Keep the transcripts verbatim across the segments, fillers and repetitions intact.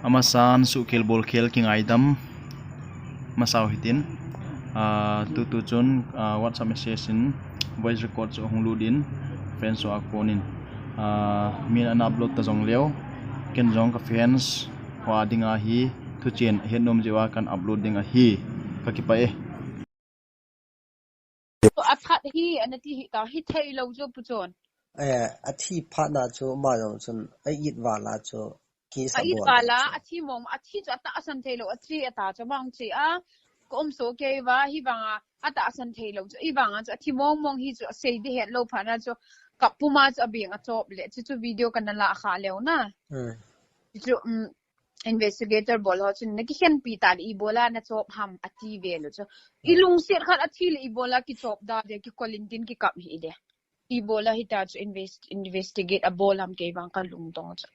Amasan suhkhel bolkhel kingaidam masau hitin. Ah, tutu chun, ah, WhatsApp message in voice record chu hung lut in fans ho a konin. Ah, min ana upload ta jong leu. Ken jong ka fans ho a dinga hi thuchen het nom jeh uva kan upload ding ahi. Ka kipah e. So, athat hi, ana ti hita, hithei lou chu Pu Chon. Eh, athi phat na chu ama jong chun, a it val a chu, ki A it val a, athi mong, athi chu atahsan thei lou, athi ata chu mong chi a, ka um so kei va, hi vang a, atahsan thei lou chu, hi vang a chu, athi mong mong hi chu, asei di het lou phat na chu, ka puma chu abeng a chop le, chu chu video kana la kha leu na. Hmm. Chu, um, investigator bol ho chun na kikhenpi ta le ibola na chop ham ati ve lo chu. I lungset khat athi le ibola kichop da de, kikolin tin kikap hi de. Ibola hita chu invest-, investigate abol ham kei vang ka lungdong chu.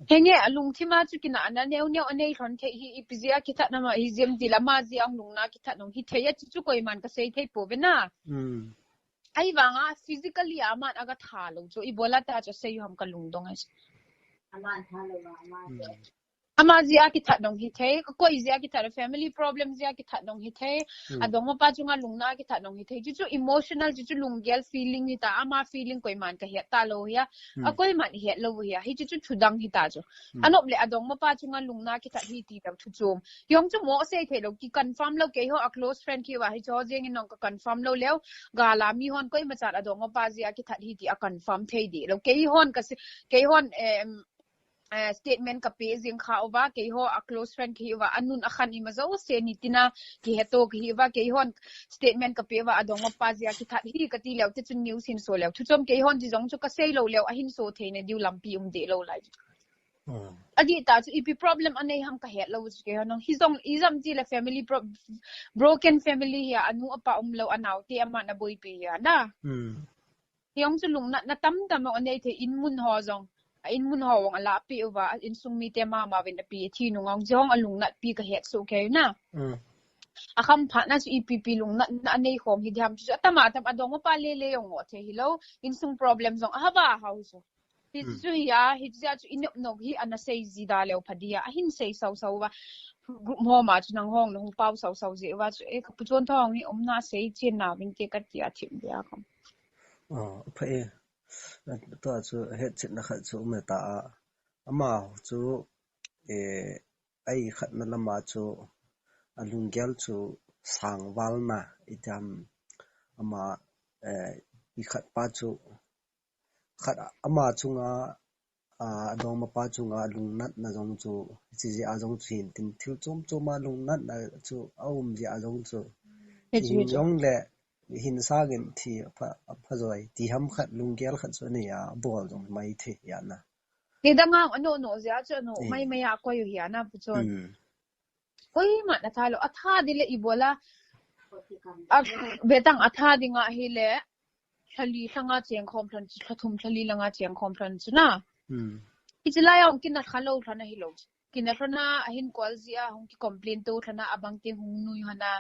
Henge alungthim a chu kina ana neo neo anei lhon thei hi ipi jeh a kithat na ma hi jem ti la ma jeh a lungna kithat nong hithei a chu chu koiman ka sei thei po ve na. Ahi vang a physically a aman aga tha lou chu ibola ta chu sei ham ka lungdong a. Ama jeh a kithat nong hithei, koi jeh a kithat, family problem jeh a kithat nong hithei, adongmapa chunga lungna kithat nong hithei. Chu chu emotional, chu chu lunggel feeling hita, ama feeling koiman ka het ta lou hia, a koiman het lou hia, hi chu chu thudang hita chu. Anop le adongmapa chunga lungna kithat hi ti lou thu chom. Jong chu mo sei thei lou, ki confirm lou kei ho a close friend ki va hi chu jeng in nong ka confirm lou leu, gala mi hon koima chan adongmapa jeh a kithat hi ti a confirm thei di lou. Kei hon ka se, kei hon, em, eh, statement ka pe jing kha uva, kei ho a close friend kei uva, anun akhan ima jo se ni tina kiheto kei uva, kei hon statement ka pe uva, adongmapa jeh a kithat hi ka ti leu, te chun news hin so leu. Thu chom kei hon ti jong chu ka sei lou leu, ahin so thei na diu lampi um de lou lai. Adih ta chu ipi problem anei ham ka het lou chu kei hon nong. Hi jong, i jam ti le family pro-, broken family hia, anu apa um lou, anau te ama na boipi hia na. Hi jong chu lungnatna tamtah anei thei in mun ho jong. A in mun ho jong ala pi uva, a insung mite mama vin api, thi nung jong chu jong alungnat pi ka het so kei na. Akham phat na chu ipi pi lungnatna anei khom hi diam chu atama tam adongmapa le le jong ngo thei hilou, insung problem jong ahava hau chu. Hi chu hi a, hi chu a chu inop nok hi ana sei ji da leu pha dia, ahin sei sau sau va. Group ho ma chu nang hong nong pau sau sau ji va chu, e, ka Pu Chon thong hi umna sei chin na vin te ka tia thim dia kam. Ah, pha e. Tua chu hetchetna khat chu um e ta a. Ama chu, eh, a ikhatna lama chu alunggel chu sangvalna itiam ama, eh, ikhatpa chu khat ama chunga, ah, adongmapa chunga lungnatna jong chu, chi jeh a jong chu hin tin thil chom chom a lungnatna chu aum jeh a jong chu. Hin jong le hin sangin thi pha, pha joi, ti ham khat lunggel khat chu anei a, bol jong mai thei hia na. Ni dang ang ano no jeh a chu ano mai mai a koi u hia na Pu Chon. Koima na tha lou, atha di le ibola. A, betang atha dinga hi le, lhali lhanga cheng khom lhon chu, lhathum lhali langa cheng khom lhon chu na. Hi chu lai ang kina kha lou lhon ahi lou. Kina lhon a, ahin call jeh a, hung ki complain to lhon a, abang te hung nui lhon a.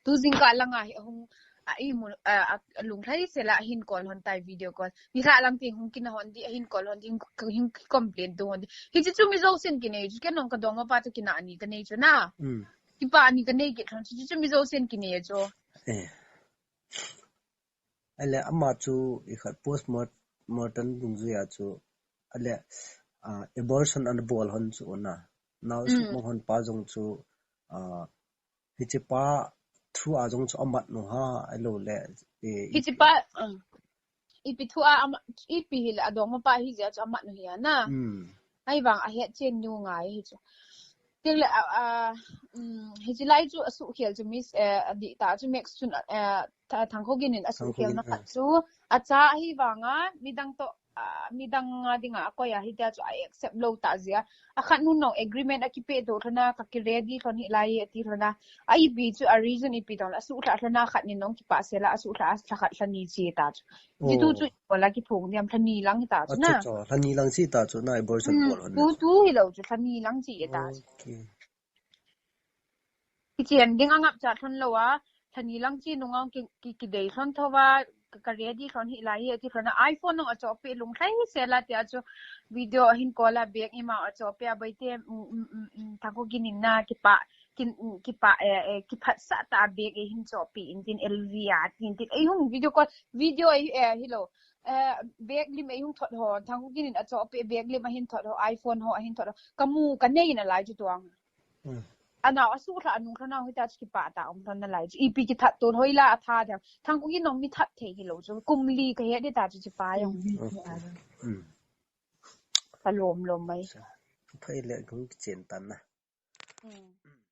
Tu jingkah langa hi hung a imu, a, a, alunglhai sela ahin call lhon tai video call. Ni lha lang ti hung kina lhon di, ahin call lhon di, hung, hung complain to lhon di. Hi chu chu mi jousen kinei chu, ken nong ka dongmapa chu kina ani kanei chu na. Kipa ani kanei kit lhon chu, chu chu mi jousen kinei chu. Eh. Ale ama chu ikhat post mort-, mortem dungjui a chu. Ale, ah, abortion ana bol lhon chu na. Nao suk mo lhon pa jong chu, ah, hiche pa through a jong chu amat nu ha, ahilou le, eh, hiche pa, um, ipi through a ama, ipi hile adongmapa hi jeh a chu amat nu hia na. Ahivang ahet chen nu ngai hi chu. Tin le, a, a, um, hiche lai chu asuhkhel chu Miss, eh, adih ta chu Max chun, eh, Tha-, Thangkhogin in asuhkhel na khat chu, acha ahivang a, midang to, ah, midang a dinga akoi a hitia chu a accept lou ta jeh a. Akhat nun nong agreement akipeh to lhon a, ka ki ready lhon hi lai ati lhon a. A ipi chu a reason ipi tong le, asuhlha lhon a khat nin nong kipah sela, asuhlha a lha khat lha ni chi ta chu. Hichu chu ibola kiphong diam lha ni lang ta chu na. Acha, acha, lha ni lang chi ta chu na abortion bol lhon tu, tu hilou chu lha ni lang chi ta chu. Hichen ding angap cha lhon lou a, lha ni lang chi nung ang ki, ki, kidei lhon tho va, ka ready lhon hi lai hi, ati lhon a iPhone nong achoh pe lung lhai se la tia chu video ahin call a bag ima achoh pe a bai te, mm, mm, mm, mm, Thangkhogin in na kipa, kin, mm, kipa, eh, eh, kiphat sa ta bag e hin choh pe in tin L V a tin tin ei hung video call, video ei, eh, hilo. Eh, bag lim ei hung thot ho, Thangkhogin in achoh pe bag lim ahin thot ho, iPhone ho ahin thot ho. Ka mu, ka nei na lai chu tuang. Hmm. Anao, asuh lha, anung lha nao, hita chu kipa ta, um lhon na lai chu. Ipi kithat tu, hoi la, atha dia. Thangkhogin nong mi that thei hilo chu. Kum li ka he di ta chu, kipa jong. Okay. Hmm. Ka lom lom mai. Phai le, kung chen tan na. Hmm.